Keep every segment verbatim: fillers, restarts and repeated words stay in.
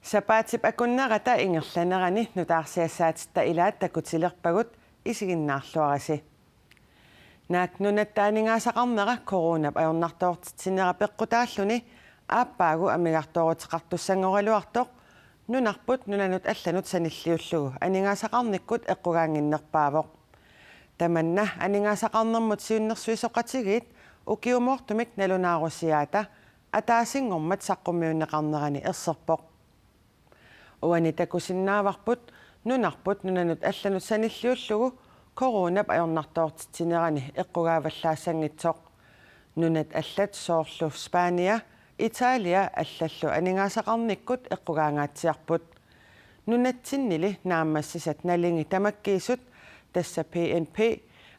Sapaatip akunnerata ingerlanerani nutaarsiassaatitta ilaat takutilerpagut, isiginnaarluarisi. Naak nunatta aningaasaqarnera coronap ajornartoortitsinera peqqutaalluni aappaagu amigartooruteqartussanngoraluartoq nunarput nunanut allanut sanilliullugu aningaasaqarnikkut eqqugaannginnerpaavoq. Tamanna aningaasaqarnermut siunnersuisoqatigiit ukiumoortumik nalunaarusiaata ataasinngormat saqqummiunneqarnerani erserpoq. Uani takusinnaavarput nunarput nunanut allanut sanilliullugu coronap ajornartoortitsinerani eqqugaavallaassanngitsoq. Nunat allat soorlu Spania, Italia allallu aningaasaqarnikkut eqqugaangaatsiarput. Nunatsinnili naammassisat nalingit tamakkiisut, tassa B N P,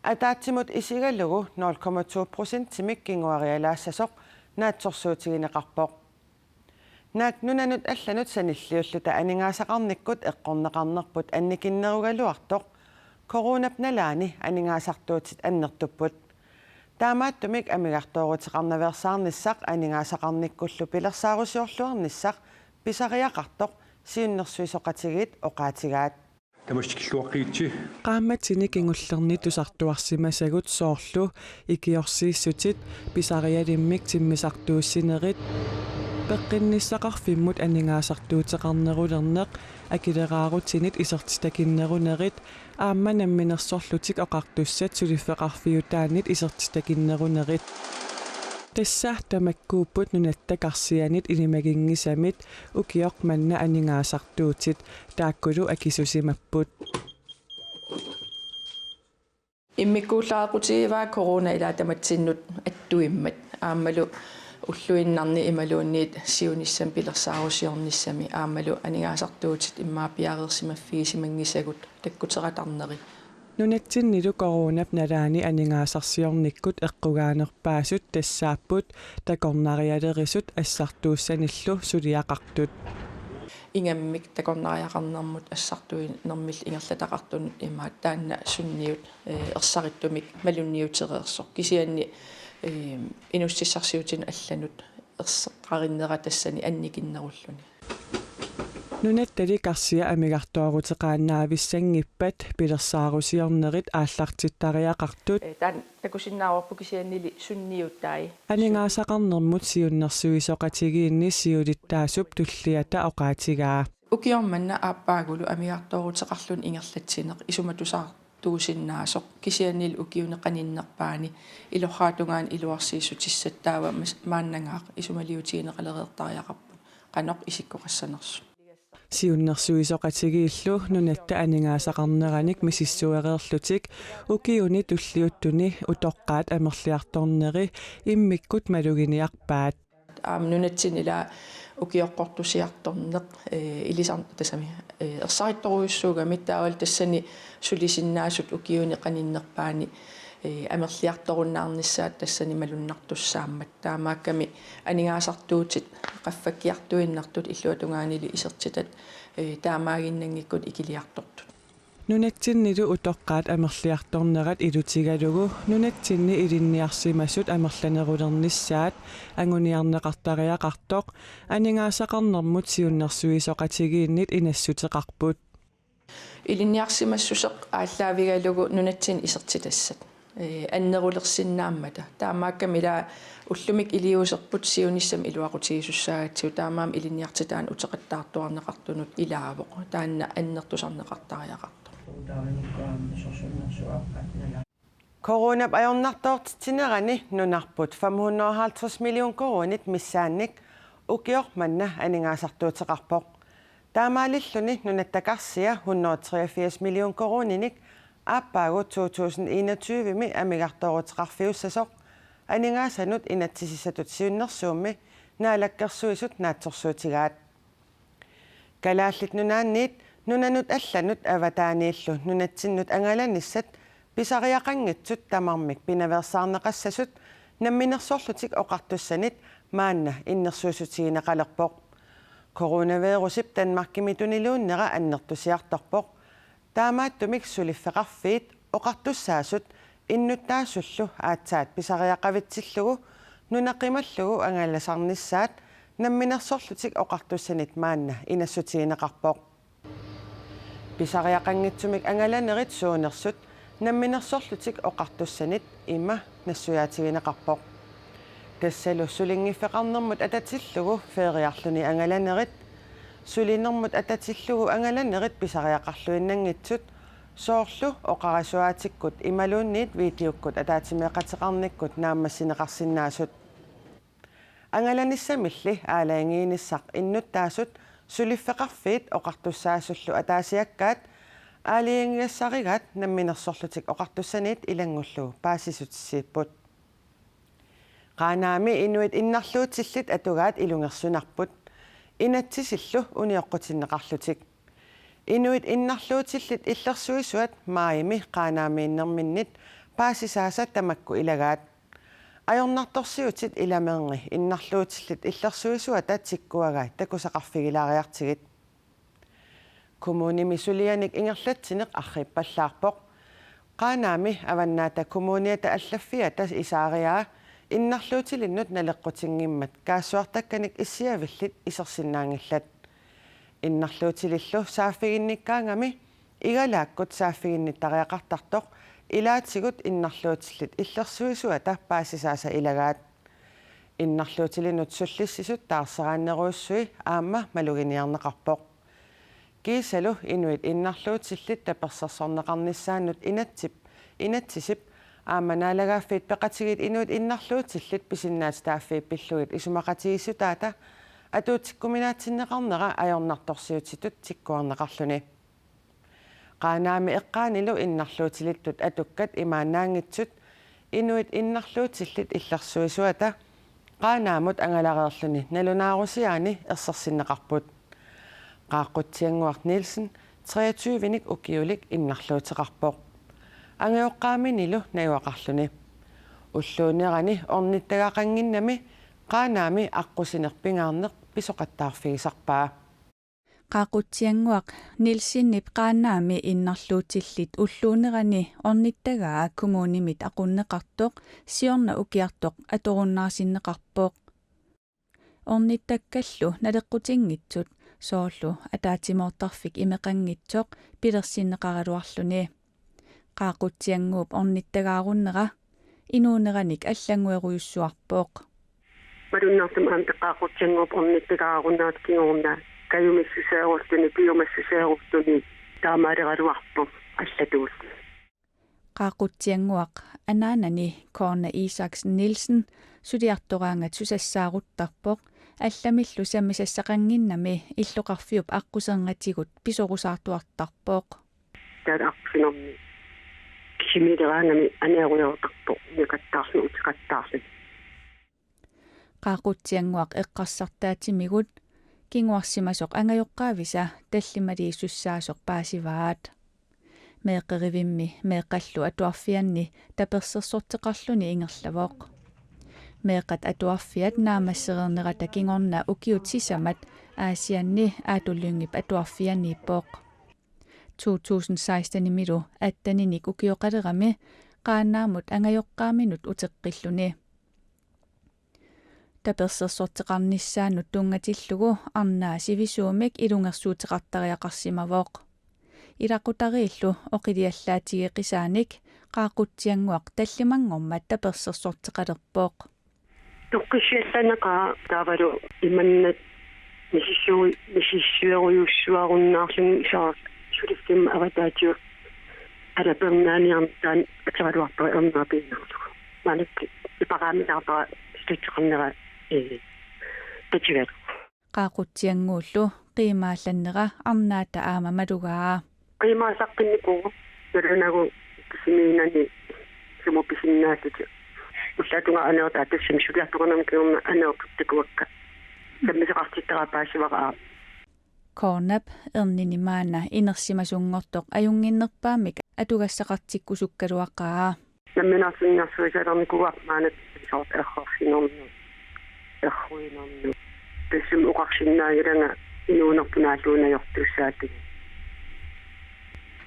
ataatsimut isigalugu nul komma to procentimik kinguarialaassasoq naatsorsuutigineqarpoq. Naak nunanut allanut sanilliulluta aningaasaqarnikkut eqqorneqarnerput annikinnerugaluartoq coronap nalaani aningaasartuutit annertupput. Taamaattumik amigartooruteqarnaveersaarnissaq aningaasaqarnikkullu pilersaarusiorluarnissaq pisariaqartoq siunnersuisoqatigiit oqaatigaat. Tamassi tikilluaqqigitsi. Qaammatini kingullerni tusartuarsimasagut soorlu ikiorsiissutit, pisarialimmik timmisartuussinerit, peqqinnissaqarfimmut aningaasartuuteqarnerulerneq, akileraarutinit isertitakinnerunerit, aamma namminersorlutik oqartussat suliffeqarfiutaannit isertitakinnerunerit. Tassa tamakkuupput nunatta karsianit ilimaginngisamit ukioq manna aningaasartuutit, taakkulu akisusimapput. Immikkuullaaqqutigivaa corona ilaa tamatsinnut attuimmat. Aammalu ulluinnarni imaluunniit siunissami pilersaarusiornissami aammalu aningaasartuutit immaqa piareersimaffigisimanngitsagut takkuteratarneri. Nunatsinnilu coronap nalaani aningaasarsiornikkut eqqugaanerpaasut tassaapput takornarialerisut assartuussanillu suliaqartut. Ingammik takornariaqarnermut assartuinermillu ingerlataqartunut imaat taanna sunniut, eh, ersarittumik malunniutereersoq. Kisianni, eh, inuussutissarsiutinut allanut erseqqarinnera tassani annikinnerulluni. Nunattali karsia amigartooruteqaannavissanngippat pilersaarusiornerit aallartittariaqartut. Eh, taanna takusinnaavarput kisiannili sunniutai. Aningaasaqarnermut siunnersuisoqatigiinni siulittaasup tulliata oqaatigaa. Ukioq manna aappaagulu amigartooruteqarluni ingerlatsineq isumatusaartuusinnaasoq, kisiannili ukiuni qaninnerpaani ilorraatungaani iluarsiissutissat taava mas-, maannangaaq isumaliutigineqalereertariaqarput qanoq isikkoqassanersut. Siunnersuisoqatigiillu nunatta aningaasaqarneranik misissuereerlutik ukiuni tulliuttuni utoqqaat amerliartorneri immikkut maluginiarpaat. Aamma nunatsinni ilaa ukioqqortusiartorneq, eh, ilisar-, tassami, eh, ersarittorujussuugami taavalu tassani sulisinnaasut ukiuni qaninnerpaani, eh, amerliartorunnaarnissaat tassani malunnartussaammat. Taamaakkami aningaasartuutit qaffakkiartuinnartut illuatungaanili isertitat, eh, taamaaginnanngikkuni ikiliartortut. Nunatsinnilu utoqqaat amerliartornerat ilutigalugu nunatsinni ilinniarsimasut amerlanerulernissaat anguniarneqartariaqartoq aningaasaqarnermut siunnersuisoqatigiinnit inassuteqarput. Ilinniarsimassuseq aallaavigalugu nunatsinni isertitassat, eh, annerulersinnaammata. Taamaakkami ilaa ullumikkut iliuuserput siunissami iluaqutigisussaagatsigu, taamaammat ilinniartitaaneq uteqattaartuarneqartunut ilaavoq. Taanna annertusarneqartariaqartoq. Coronap ajornartoortitsinerani nunarput fem hundrede og halvtreds million koruunit missaannik ukioq manna aningaasartuuteqarpoq. Taamaalilluni nunatta karsia hundrede og treogfirs million koruuninik aappaagu to tusind enogtyve-mi amigartooruteqarfiussasoq aningaasanut inatsisissatut siunnersuummi Naalakkersuisut naatsorsuutigaat. Kalaallit Nunaanniit nunanut allanut avataaniillu nunatsinnut angalanissat pisariaqanngitsut tamarmik pinaveersaarneqassasut namminersorlutik oqartussanit maanna innersuussutigineqalerpoq. Coronavirusip Danmarkimi tuniluunnera annertusiartorpoq. Taamaattumik suliffeqarfiit oqartussaasut innuttaasullu aatsaat pisariaqavitsillugu nuna qimallugu angalasarnissaat Namminersorlutik Oqartussanit maanna inassutigineqarpoq. Pisariaqanngitsumik angalanerit suunersut Namminersorlutik Oqartussanit ima nassuiaatigineqarpoq. Tassalu sulinngiffeqarnermut atatillugu feriarluni angalanerit, sulinermut atatillugu angalanerit pisariaqarluinnanngitsut, soorlu oqarasuaatikkut imaluunniit videokkut ataatsimeeqateqarnikkut naammassineqarsinnaasut. Angalanissamilli aalajangiinissaq innuttaasut suliffeqarfiit oqartussaasullu ataasiakkaat aalajangigassarigaat Namminersorlutik Oqartussaniit ilanngullugu paasissutissiipput. Qaanaami inuit innarluutillit atugaat ilungersunarput, inatsisillu unioqqutinneqarlutik. Inuit innarluutillit illersuisuat maajimi Qaanaamiinnerminnit paasisaasa tamakku ilagaat. Ajornartorsiutit ilameerni innarluutillit illersuisuata tikkuagai takusaqarfigilaariartigit. Kommunimi sulianik ingerlatsineq arriippallaarpoq. Qaanaami Avannaata Kommuniata allaffiata isaariaa innarluutilinnut naleqqutinngimmat kaassuartakkanik issiavillit isersinnaanngillat. Innarluutilillu saaffiginnikkaangami igalaakkut saaffiginnittariaqartartoq ilaatigut innarluutillit illersuisuata paasisaasa ilagaat. Innarluutilinnut sullissisut taarseraannerujussui aamma maluginiarneqarpoq. Kiisalu inuit innarluutillit tapersersorneqarnissaannut inatsip, inatsisip aamma Naalagaaffiit Peqatigiit inuit innarluutillit pisinnaatitaaffii pillugit isumaqatigiissutaata atuutikkuminaatsinneqarnera ajornartorsiutitut tikkuarneqarluni. Qaanaami eqqaanilu innarluutilittut atukkat imaannaanngitsut inuit innarluutillit illersuisuata Qaanaamut angalareerluni nalunaarusiaani ersersinneqarput. Qaaqqutsiannguaq Nielsen treogtyve-nik ukiulik innarluuteqarpoq. Angajoqqaaminilu najugaqarluni. Ulluunerani ornittagaqannginnami Qaanaami aqqusineq pingaarneq pisoqattaarfigisarpaa. Qaaqqutsiannguaq Nielsenip Qaanaami innarluutillit ulluunerani ornittagaa kommunimit aqunneqartoq siorna ukiartoq atorunnaarsinneqarpoq. Ornittakkallu naleqqutinngitsut soorlu ataatsimoortarfik imeqanngitsoq pilersinneqaraluarluni. Qaaqqutsiannguup ornittagaarunnera inuuneranik allannguerujussuarpoq. Malunnartumik aamma Qaaqqutsiannguup ornittagaarunnera kingorna kajumissuseerulluni, piumassuseerulluni taamaaleraluarpoq allatut. Qaaqqutsiannguaq anaanani Corne Isaksen Nielsen suliartoraangat susassaaruttarpoq, allamillu sammisassaqannginnami illoqarfiup aqquserngatigut pisorusaartuartarpoq. Taava aqqusinermi kisimiileraangami aniarujoortarpoq, imeqattaarluni uteqattaarluni. Qaaqqutsiannguaq eqqarsartaatimigut kinguarsimasoq angajoqqaavisa tallimaliisussaasoq paasivaat. Meeqqerivimmi meeqqallu atuarfianni tapersersorteqarluni ingerlavoq. Meeqqat atuarfiat naammassereernerata kingorna ukiut sisamat Aasianni Aatu Lyngep atuarfianiippoq. To tusind seksten-imilu atten-inik ukioqalerami Qaanaamut angajoqqaaminut uteqqilluni. Tapersersorteqarnissaannut tunngatillugu arnaa sivisuumik ilungersuuteqartariaqarsimavoq. Ilaqutariillu oqiliallaatigeqisaanik Qaaqqutsiannguaq tallimanngormat tapersersorteqalerpoq. Toqqissiallanneqaaq taavalu imannak misissu-, misissuerujussuarunnaarluni, isaaq suliffimmi avataatigut alapernaaniarneq taanna ateraluarpara ernerpiinnarlugu. Maannakkut iparaamilaarpara støtteqarnera, ee, tatigalugu. Qaaqqutsiannguullu qiimaallannera arnaata aamma malugaa. Qiimaassaqqinnikuuvoq, nalunagu kisimiinnani sumut pisinnaallutik. Ullaap tungaa aneertaa tassami suliartoqarnermut kingorna aneertut takuakka. Sammisaqartittaraa paasivara aamma. Cornep ernini maanna inersimasunngortoq ajunnginnerpaamik atugassaqartikkusukkaluaqaa. Namminersorniarsuisalernikuuara maannakkut soorlu errorsinermut, erruinermut. Tassami oqarsinnaagilanga inuunerput naalluinnartussaatit.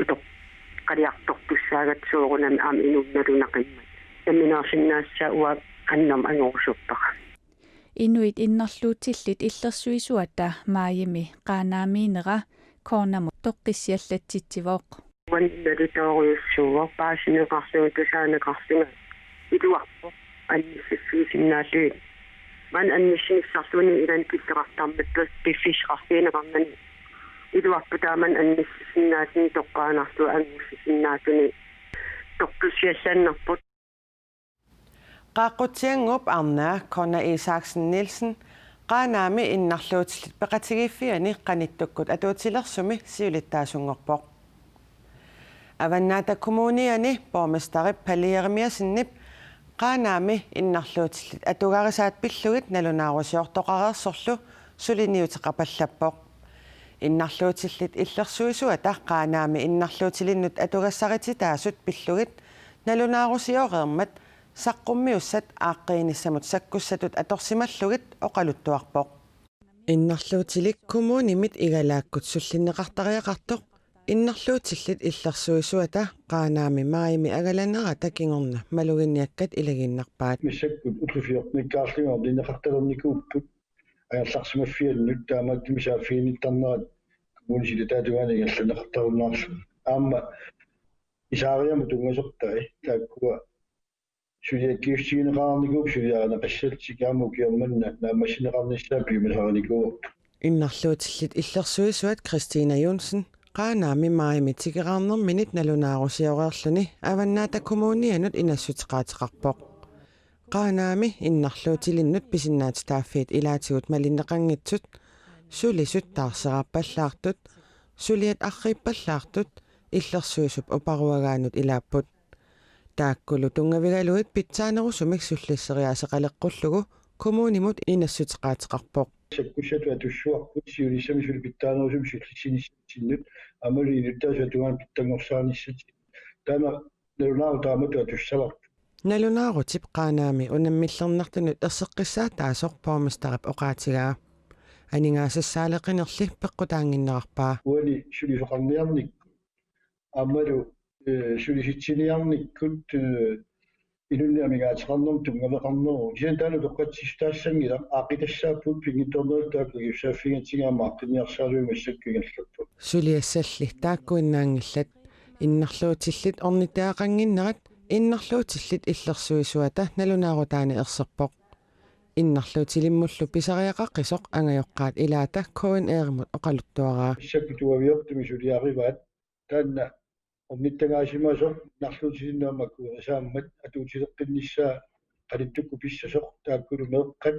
Utoqqaliartortussaagatta soorunami aamma inuup nalunaqimmat. Namminersorniassusaa uanga annerma angorusuppara. Inuit innarluutillit illersuisuata maajimi Qaanaamiinera Cornamut toqqissiallatsitsivoq. Uani nalitoorujussuuvoq paasineqarlunga tusaaneqarlunga iluarpoq annissussiisinnaallugit. Maani annissinissarluni ilani killeqartarmat piffissaqarfigineqarnani iluarpoq taamani annissussiisinnaalluni toqqaannarlugu annissussiisinnaalluni toqqissiallannerput. Qaaqqutsiannguup arnaa Corna Isaksen Nielsen Qaanaami innarluutillit peqatigiiffianni qanittukkut atuutilersumi siulittaasunngorpoq. Avannaata Kommuniani borgmesterip Palle Jeremiassenip Qaanaami innarluutillit atugarisaat pillugit nalunaarusiortoqareersorlu suliniuteqapallappoq. Innarluutillit illersuisuata Qaanaami innarluutilinnut atugassarititaasut pillugit nalunaarusioreermat saqqummiussat aaqqiinissamut sakkussatut atorsimallugit oqaluttuarpoq. Innarluutilik kommunimit igalaakkut sullinneqartariaqartoq innarluutillit illersuisuata Qaanaami maajimi angalanerata kingorna maluginniakkat ilagiinnarpaat. Massakkut ullut fjorten-ikkaarlugit orninneqartalernikuupput angerlarsimaffiannut taamaattumik saaffiginnittarnerat kommunip silataata tungaanut ingerlanneqartarunnaarlugu. Aamma isaariamut tunngasortai taakkua suliakkiussutigineqarnikuupput suliarineqassallutik aamma ukioq manna naammassineqarnissaat piumasarinikuuarput. Innarluutillit illersuisuat Christina Johnsen Qaanaami maajimi tikeraarnerminit nalunaarusioreerluni Avannaata Kommunianut inassuteqaateqarpoq. Qaanaami innarluutilinnut pisinnaatitaaffiit ilaatigut malinneqanngitsut, sulisut taarseraappallaartut, suliat arriippallaartut, illersuisup uparuagaanut ilaapput. Taakkulu tunngavigalugit pitsaanerusumik sullisseriaaseqaleqqullugu kommunimut inassuteqaateqarpoq. Sakkussatut atussuarput siunissami suli pitsaanerusumik sullissinissatsinnut aammalu inuttaasut tungaanut pitsanngorsaarnissatsinnut. Taanna nalunaarut taamatut atussavarput. Nalunaarutip Qaanaami unammillernartunut erseqqissaataasoq borgmesterip oqaatigaa. Aningaasassaaleqinerli peqqutaannginnerarpaa. Uani sulisoqarniarnikkut aammalu, eh, sulisitsiniarnikkut, eh, inunnik amigaateqarnermut tunngaveqarneruvoq. Kisianni taanna utoqqatsissutaassanngilaq, aaqqitassaapput pinngitsoornerulluta taakku akisussaaffigigatsigu aamma aaqqinniarsaralugu massakkut ingerlapput. Suliassalli taakkuinnaanngillat. Innarluutillit ornittoqannginnerat innarluutillit illersuisuata nalunaarutaani erserpoq. Innarluutilimmullu pisariaqaqisoq angajoqqaat ilaata K N R-imut oqaluttuaraa. Massakkut tuaviortumik suliarivaat taanna ornittagaasimasoq innarluutilinnut aamma akuerisaammat atuutileqqinnissaa qanittukkut pissasoq taakkulu meeqqat,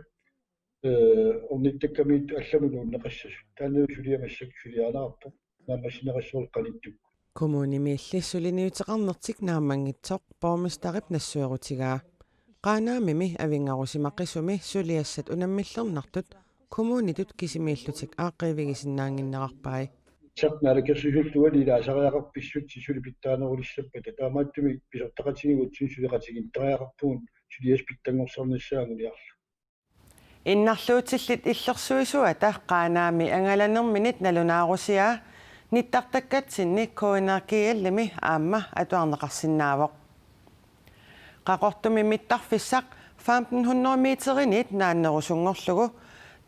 eh, ornittakkamiittut allamut nuunneqassasut. Taanna suliaq massakkut suliarineqarpoq naammassineqassasoq qanittukkut. Kommunimiilli suliniuteqarnertik naammanngitsoq borgmesterip nassuerutigaa. Qaanaamimi avinngarusimaqisumi suliassat unammillernartut kommunitut kisimiillutik aaqqiivigisinnaannginnerarpai. Tassa naalakkersuisullu uani ilaasariaqarput pissutsit suli pitsaanerulissappata, taamaattumik pisortaqatigiittut suleqatigiittariaqarpugut suliassat pitsanngorsarnissaat anguniarlugu. Innarluutillit illersuisuata Qaanaami angalanerminit nalunaarusiaa nittartakkatsinni K N R G L-imi aamma atuarneqarsinnaavoq. Qaqortumi mittarfissaq femten hundrede meteriniit naannerusunngorlugu,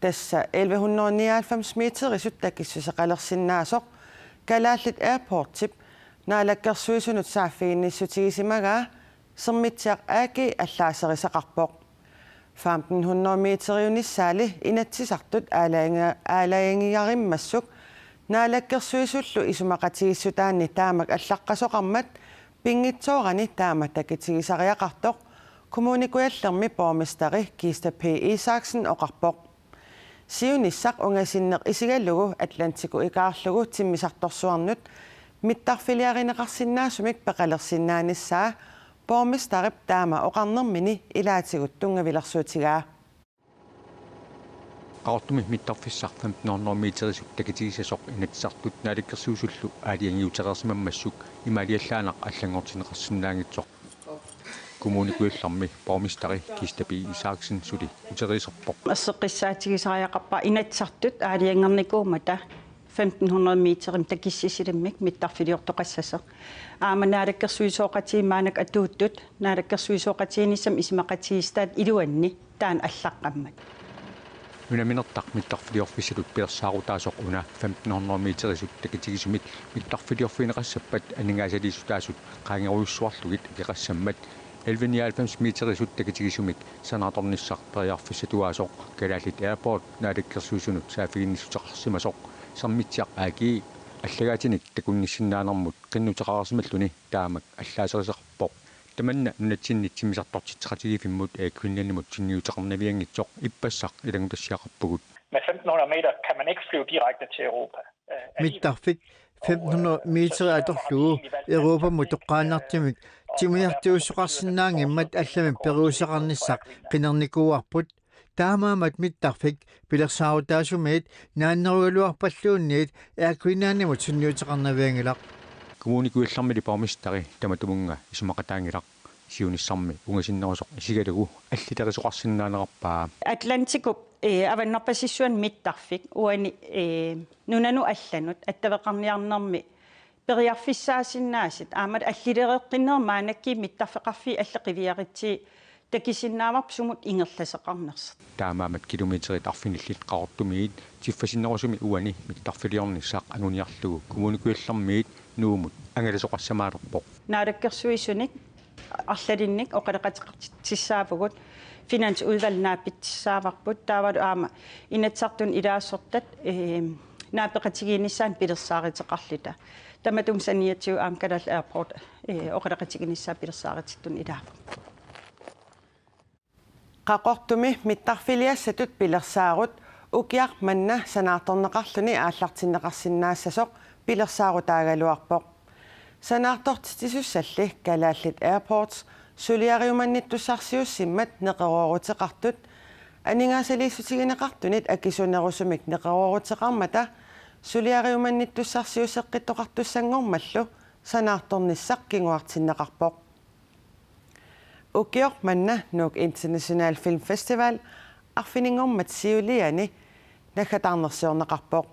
tassa elleve hundrede nioghalvfems meterisut takissuseqalersinnaasoq Kalaallit Airportsip naalakkersuisunut saaffiginnissutigisimagaa Sermitsiaq A G allaaserisaqarpoq. Femten hundrede meteriunissaali Inatsisartut aalajangi-, aalajangigarimmassuk naalakkersuisullu isumaqatigiissutaanni taamak allaqqasoqarmat pinngitsoorani taama takitigisariaqartoq Kommune Kujallermi borgmesteri Kista P. Isaksen oqarpoq. Siunissaq ungasinneq isigalugu Atlantiku ikaarlugu timmisartorsuarnut mittarfiliarineqarsinnaasumik peqalersinnaanissaa borgmesterip taama oqarnermini ilaatigut tunngavilersuutigaa. Qaqortumi mittarfissaq femten hundrede meterisut takitigisasoq Inatsisartut naalakkersuisullu aalajangiutereersimammassuk imaaliallaannaq allanngortinneqarsinnaanngitsoq. Kommune Kujallermi borgmesteri Kista P. Isaksen suli uteriiserpoq. Erseqqissaatigisariaqarpara Inatsisartut aalajangernikuummata femten hundrede meterimik takissisilimmik mittarfiliortoqassasoq. Aamma naalakkersuisooqatigiit maannakkut atuuttut naalakkersuisooqatigiinnissamut isumaqatigiissutaat iluanni taanna allaqqammat. Nunaminertaq mittarfiliorfissatut pilersaarutaasoq una femten hundrede meterisut takitigisumik mittarfiliorfigineqassappat aningaasaliissutaasut qaangerujussuarlugit akeqassammat elleve nioghalvfems meterisut takitigisumik sanaartornissaq periarfissatuaasoq Kalaallit Airport Naalakkersuisunut saaffiginnissuteqarsimasoq Sermitsiaq A/S allagaatinik takunnissinnaanermut qinnuteqarsimalluni taamak allaaserisaqarpoq. Tamanna nunatsinni timmisartortitseqatigiiffimmut Air Greenlandimut sunniuteqarnavianngitsoq ippassaq ilanngutassiaqarpugut. Med femten hundrede meter kan man ikke flyve direkte til Europa. Øh, alligevel. Mittarfik femten hundrede meter atorlugu Europamut toqqaannartumik timmisartuussuteqarsinnaanngimmat allamik periuseqarnissaq qinernikuuarput. Taamaammat mittarfik pilersaarutaasumiit naannerugaluarpalluunniit Air Greenlandimut sunniuteqarnavianngilaq. Kommune Kujallermili borgmesteri tamatumunnga isumaqataanngilaq, siunissarmi ungasinnerusoq isigalugu allilerisuqarsinnaanerarpaa. Atlanticup, eh, avannarpasissuani mittarfik uani, eh, nunanut allanut attaveqarniarnermi periarfissaasinnaasut aamma allilereqqinneq maannakkut mittarfeqarfiit allat qiviaritsi takusinnaavarput sumut ingerlasoqarnersut. Taamaammat kilometerit arfinillit Qaqortumiit tiffasinnerusumi uani mittarfiliornissaq anguniarlugu Kommune Kujallermiit Nuummut angalasoqassamaalerpoq. Naalakkersuisunik arlalinnik oqaloqateqartitsissaavugut, Finansudvalg naapitsissaavarput, taavalu aamma Inatsisartuni ilaasortat, eh, naapeqatigiinnissaannut pilersaaruteqarluta. Tamatuma saniatigut aamma Kalaallit Airport, eh, oqaloqatigiinnissaa pilersaaruteqartitun ilaavoq. Qaqortumi mittarfiliassatut pilersaarut ukiaq manna sanaartorneqarluni aallartinneqarsinnaassasoq pilersaarutaagaluarpoq. Sanaartortitsisussalli Kalaallit Airports suliariumannittussarsiussimmat neqerooruteqartut aningaasaliissutigineqartunit akisunerusumik neqerooruteqarmata suliariumannittussarsiuseqqittoqartussanngormallu sanaartornissaq kinguartinneqarpoq. Ukioq manna Nuuk International Film Festival arfininngormat siuliani naggataarnersiorneqarpoq.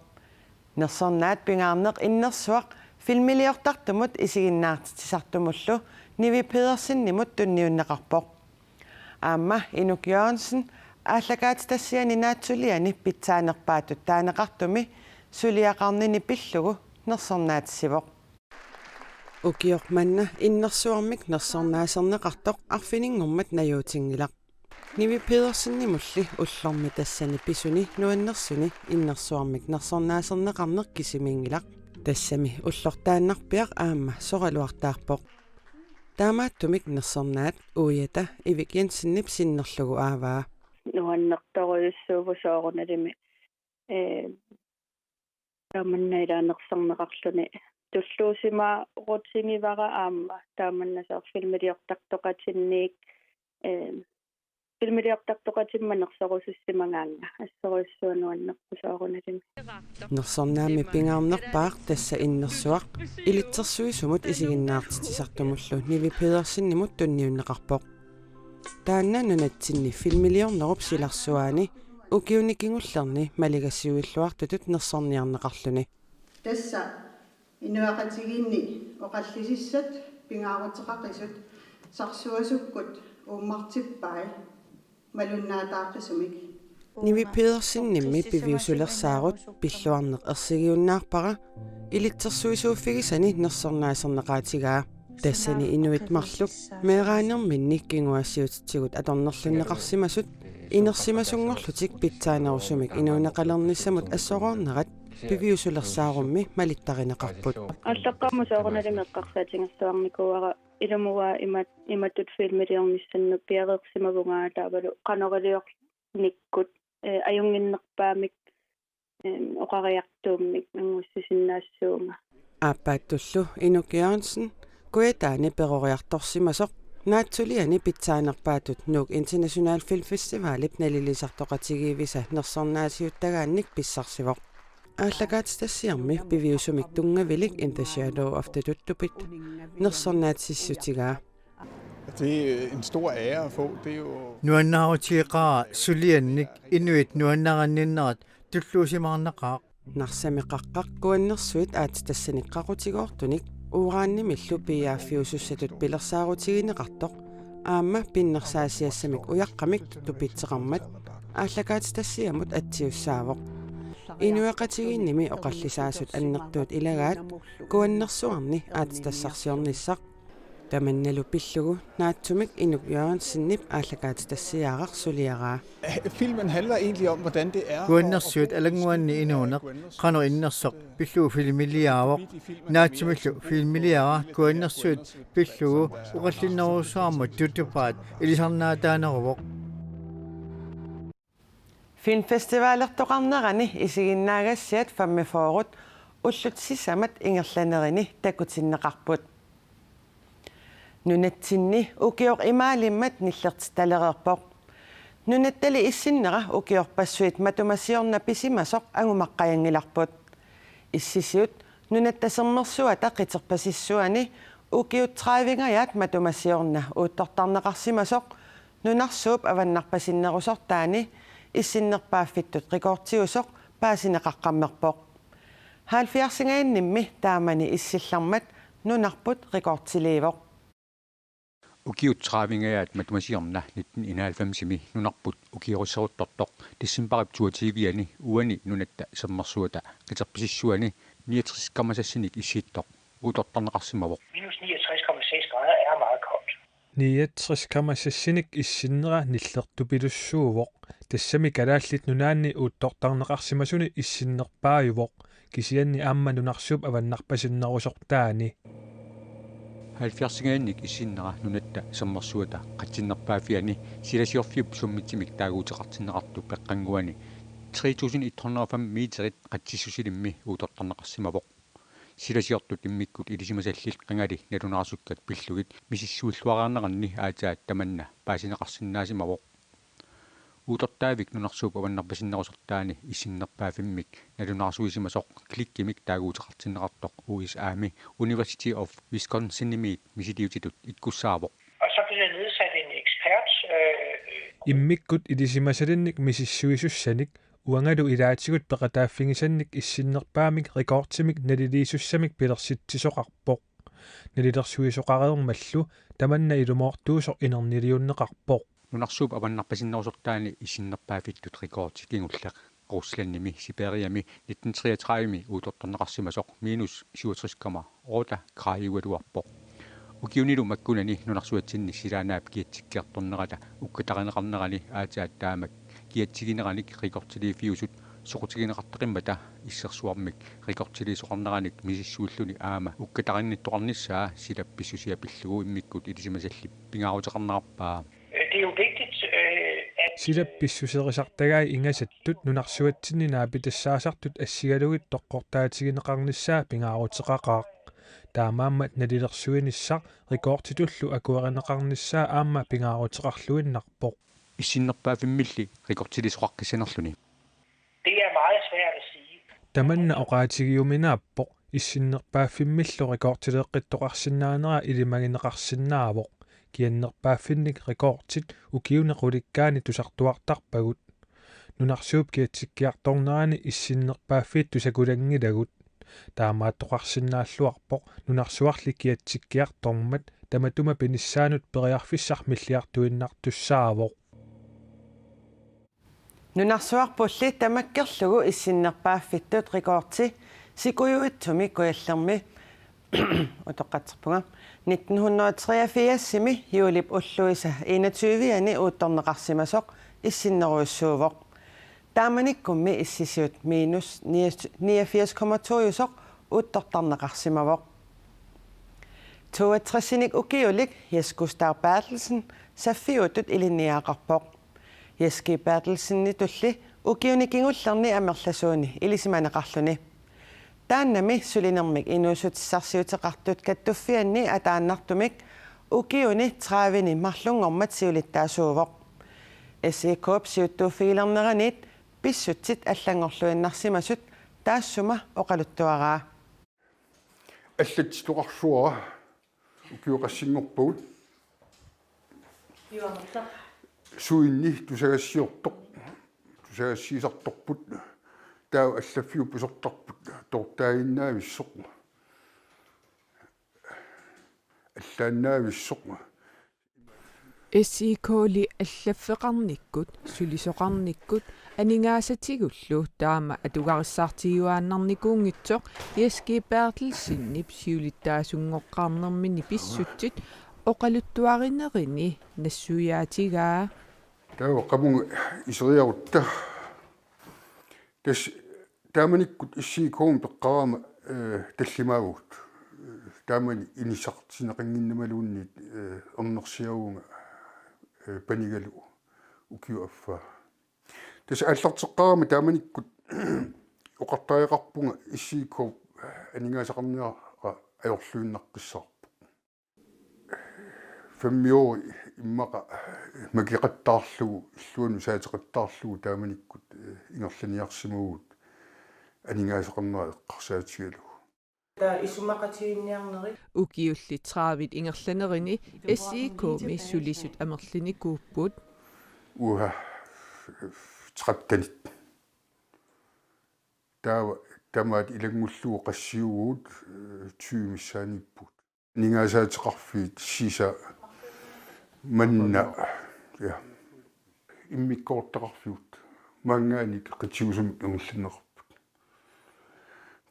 Nersornaat pingaarneq innersuaq filmiliortartumut isiginnaartitsisartumullu Nivi Pedersenimut tunniunneqarpoq. Aamma Inuk Jørgensen aallakaatitassiani naatsuliani pitsaanerpaatut taaneqartumi suliaqarnini pillugu nersornaatissivoq. Ukioq manna innersuarmik nersornaaserneqartoq arfininngormat najuutinngilaq. Nivi Pedersenimulli ullormi tassani pisuni nuannersuni innersuarmik nersornaaserneqarneq kisimiinngilaq. Tassami ullortaannarpiaq aamma soraluartaarpoq. Taamaattumik nersornaat Uujata Ivik Jensenip sinnerlugu aavaa. Nuannertorujussuuvoq soorunalimi, eh, taamanna ilaa nersorneqarluni tulluusimaarutigivara aamma taamanna soorlu filmiliortartoqatinniit, eh, filmiliortartoqatimma nersorusussimagaannga assorujussuaq nuannerpoq soorunalimi. Nersornaammi pingaarnerpaaq tassa innersuaq ilitsersuisumut isiginnaartitsisartumullu Nivi Pedersenimut tunniunneqarpoq. Taanna nunatsinni filmiliornerup silarsuaani ukiuni kingullerni maligassiuilluartutut nersorniarneqarluni. Tassa inuiaqatigiinni oqallisissat pingaaruteqaqisut sarsuasukkut uummartippai malunnaataaqisumik. Nivi Pedersenimmi piviusulersaarut pilluarneq ersigiunnaarpara ilitsersuisuuffigisani nersornaaserneqaatigaa. Tassani inuit marluk meeraanerminni kinguaassiuutitsigut atornerlunneqarsimasut inersimasunngorlutik pitsaanerusumik inuuneqalernissamut assoroornerat piviusulersaarummi malittarineqarput. Aallaqqaammut soorunalimi eqqarsaatiginngilaarnikuuara ilumut imat-, imatut filmiliornissannut piareersimavunga taavalu qanoq iliornikkut, eh, ajunnginnerpaamik, eh, oqariartuummik angussisinnaassuunga. Aappaattullu Inuk Jørgensen Kujataani peroriartorsimasoq naatsuliani pitsaanerpaatut Nuuk International Film Festivalip nalilisartoqatigiivisa nersornaasiuttagaannik pissarsivoq. Aallakaatitassiami piviusumik tunngavilik In the Shadow of the Tuttupit nersornaatissutigaa. Det er en stor ære at få. Det er jo Nuannaarutigeqaara suliannik inuit nuannarinninnerat tulluusimaarnaqaaq. Narsami qaqqaq Kuannersuit aatsitassanik qaqutigoortunik uranimillu piiaaffiusussatut pilersaarutigineqartoq aamma pinnersaasiassamik ujaqqamik tupitseqarmat aallakaatitassiamut atsiussaavoq. Inuiaqatigiinnimi oqallisaasut annertuut ilagaat kuannersuarni aatsitassarsiornissaq. Tamannalu pillugu naatsumik Inuk Jørgensenip aallakaatitassiaaraq suliaraa. Filmen handler egentlig om, hvordan det er. Kuannersuit alannguanni inuuneq qanoq innersoq pillugu filmiliaavoq. Naatsumillu filmiliara kuannersuit pillugu oqallinnerujussuarmut tuttupaat ilisarnaataaneruvoq. Filmfestivalertoqarnerani isiginnaagassiat femogfyrre ullut sisamat ingerlanerini takutinneqarput. Nunatsinni ukioq imaalimmat nillertitalereerpoq. Nunattali issinnera ukiorpassuit matuma siorna pisimasoq angumaqqajanngilarput. Issisiut Nunatta Sermersuata qiterpasissuani ukiut tredivingajaat matuma siorna uuttortarneqarsimasoq nunarsuup avannarpasinnerusortaani issinnerpaaffittut rekordiusoq paasineqaqqammerpoq. Halvfjerdsingajannimmik taamani issillarmat nunarput rekordiliivoq. Ukiut tredivingajaat matuma siorna nitten enoghalvfemsimi nunarput ukiorusseruttortoq decembarip toogtyve-ani uani Nunatta Sermersuata qiterpasissuani niogtres komma seksinik issittoq uuttortarneqarsimavoq. Minus niogtres komma seks grader er meget koldt. Niogtres komma seksinik issinnera nillertupilussuuvoq. Tassami Kalaallit Nunaanni uuttortarneqarsimasuni issinnerpaajuvoq. Kisianni aamma nunarsuup avannarpasinnerusortaani. Halvfjerdsingajannik issinnera Nunatta Sermersuata qatsinnerpaaffiani silasiorfiup summitsimik taaguuteqartinneqartup peqqannguani tre tusind et hundrede og fem meterit qatsissusilimmi uuttortarneqarsimavoq. Silasiortut immikkut ilisimasallit qangali nalunaarusukkat pillugit misissuilluareerneranni aatsaat tamanna paasineqarsinnaasimavoq. Uuttortaavik nunarsuup avannarpasinnerusortaani issinnerpaaffimmik nalunaarusuisimasoq klikkimik taaguuteqartinneqartoq U S A-mi University of Wisconsinimiit misiliutitut ikkussaavoq. Og så bliver der nedsat en ekspert, øh, Immikkut ilisimasalinnik misissuisussanik uangalu ilaatigut peqataaffigisannik issinnerpaamik rekordimik naliliisussamik pilersitsisoqarpoq. Nalilersuisoqareermallu tamanna ilumoortuusoq inerniliunneqarpoq. Nunarsuup avannarpasinnerusortaani issinnerpaaffittut rekordi kingulleq Ruslandimi Sibiriami nitten treogtredivemi uuttortarneqarsimasoq minus syvogtres komma otte graadiugaluarpoq. Ukiunilu makkunani nunarsuatsinni silaannaap kiatsikkiartornerata ukkatarineqarnerani aatsaat taamak kiatsigineranik rekordiliiffiusut soqutigineqartaqimmata issersuarmik rekordiliisoqarneranik misissuilluni aamma ukkatarinnittoqarnissaa silap pissusia pillugu immikkut ilisimasallip pingaaruteqarnerarpaa. Det er jo vigtigt, øh, at Silap pissuserisartagai ingasattut nunarsuatsinni naapitassaasartut assigalugit toqqortaatigineqarnissaa pingaaruteqaqaaq. Taamaammat nalilersuinissaq rekorditullu akuerineqarnissaa aamma pingaaruteqarluinnarpoq. Issinnerpaaffimmilli rekordiliisoqaqqissanerluni. Det er meget svært at sige. Tamanna oqaatigiuminaappoq, issinnerpaaffimmillu rekordileeqqittoqarsinnaanera ilimagineqarsinnaavoq. Kiannerpaaffinnik rekordit ukiuni qulikkaani tusartuartarpagut. Nunarsuup kiatsikkiartornerani issinnerpaaffiit tusakulanngilagut. Taamaattoqarsinnaalluarpoq nunarsuarli kiatsikkiartormat tamatuma pinissaanut periarfissaq milliartuinnartussaavoq. Nunarsuarpulli tamakkerlugu issinnerpaaffittut rekordi sikujuitsumi Kujallermi utoqqatserpunga nitten hundrede og treogfirsimi juulip ulluisa enogtyve-ani uuttorneqarsimasoq issinnerujussuuvoq. Taamanikkummi issisiut minus niogfirs komma to-jusoq uuttortarneqarsimavoq. Toogtresinik ukiulik Jess Gustav Berthelsen saffiutut ilinniagaqarpoq. Jess G. Berthelsenitulli ukiuni kingullerni amerlasuuni ilisimaneqarluni. Taannami sulinermik inuussutissarsiuteqartut kattuffianni ataannartumik ukiuni tredive-ni marlunngormat siulittaasuuvoq. S E K-p siuttuuffigilerneraniit pissutsit allanngorluinnarsimasut taassuma oqaluttuaraa. Allatsitoqarsuara ukioqassinngorpagut. Juanertaq. Suinni tusagassiortoq. Tusagassiisartorput. Taava allaffiup pisortarput. Toortaaginnaavissoq. Allaannaavissoq. S I K-li allaffeqarnikkut, sulisoqarnikkut aningaasatigullu taama atugarissaartigiuaannarnikuunngitsoq Jess G. Berthelsenip siulittaasunngoqqaarnermini pissutsit oqaluttuarinerini nassuiaatigaa. Taava qamunga iseriarutta. Tassa taamanikkut S I K-mi peqqarama, eh, tallimaavugut. Taamani inissaqartinneqannginnamaluunniit, eh, ernersiavunga, eh, panigalu ukiup affaa. Tassa aallarteqqaarama taamanikkut oqartariaqarpunga S I K-p aningaasaqarnera ajorluinnaqqissaarpoq. Femmiori immaqa makeqattaarlugu, illuanut saateqattaarlugu taamanikkut, eh, ingerlaniarsimavugut aningaasaqarnera eqqarsaatigalugu. Taava isumaqatiginninniarnerit. Ukiulli tredive ingerlanerini S I K-mi sulisut amerlinikuupput. Uha, trettenit. Taava tamaat ilanngullugu qassiuvugut, eh, tyve missaaniippugut. Aningaasaateqarfiit sisa manna, ja. Immikkoortaqarfigut maanngaanniit qitiusumik ingerlanneqarput.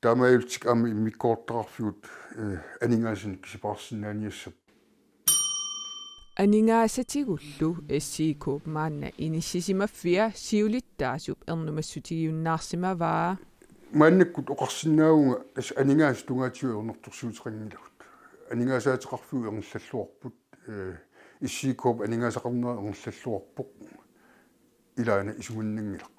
Taamaalillutik aamma immikkoortaqarfigut, eh, aningaasanik kisipaarsinnaaniassapput. Aningaasatigullu S I K-p maanna inissisimaffia siulittaasup ernumassutigiunnaarsimavaa. Maannakkut oqarsinnaavunga tassa aningaasat tungaatigut ernertorsiuteqanngilagut. Aningaasaateqarfigut ingerlalluarput, eh, S I K-p aningaasaqarnera ingerlalluarpoq, ilaana isumannanngilaq.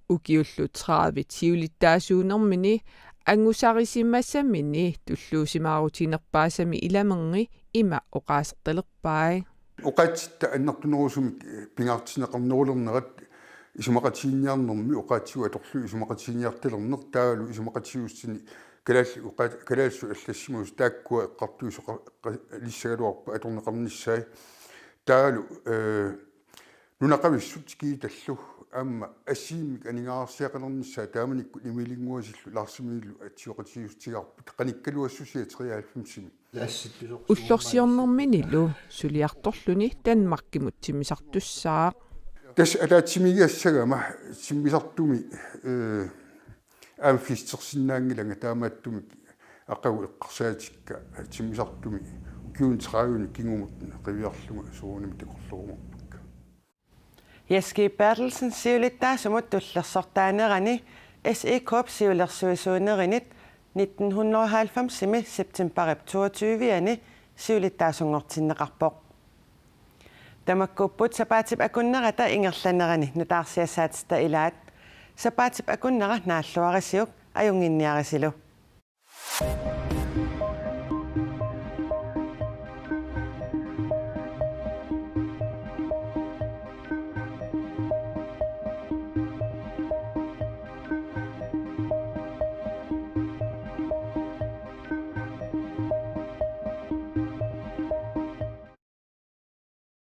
Ukiullu tredive siulittaasuunermini angusarisimasamini tulluusimaarutiginerpaasami ilamerni ima oqaasertalerpai. Oqaatsitta annertunerusumik, eh, pingaartinneqarnerulernerat isumaqatiginninniarnermi oqaatsigut atorlugit isumaqatiginninniartalerneq taavalu isumaqatigiissutini kalaallit oqaat-, kalaallisut allassimasut taakkua eqqartuisoqalissagaluarput atorneqarnissaat. Taavalu, eh, nunaqavissut kiitallu aamma assigiimmik aningaasarsiaqalernissaat taamanikkut Emilinnguasillu Larsimillu atsioqatigiissutigaarput qanikkaluassusia treoghalvfemsimi. Ullorsiornerminilu suliartorluni Danmarkimut timmisartussaaq. Tassa ataatsimiigassagama timmisartumi, eh, aamma festersinnaanngilanga taamaattumik aqagu eqqarsaatikka timmisartumi ukiuni tredive kingumut qiviarlunga soorunami takorloorumaarpakka. Jess G. Berthelsen siulittaasumut tullersortaanerani S I K-p siulersuisuunerinit nitten hundrede og halvfemsimi septembarip toogtyve-ani siulittaasunngortinneqarpoq. Tamakkuupput sapaatip akunnerata ingerlanerani nutaarsiassaatitta ilaat. Sapaatip akunnera naalluarisiuk, ajunnginniarisilu.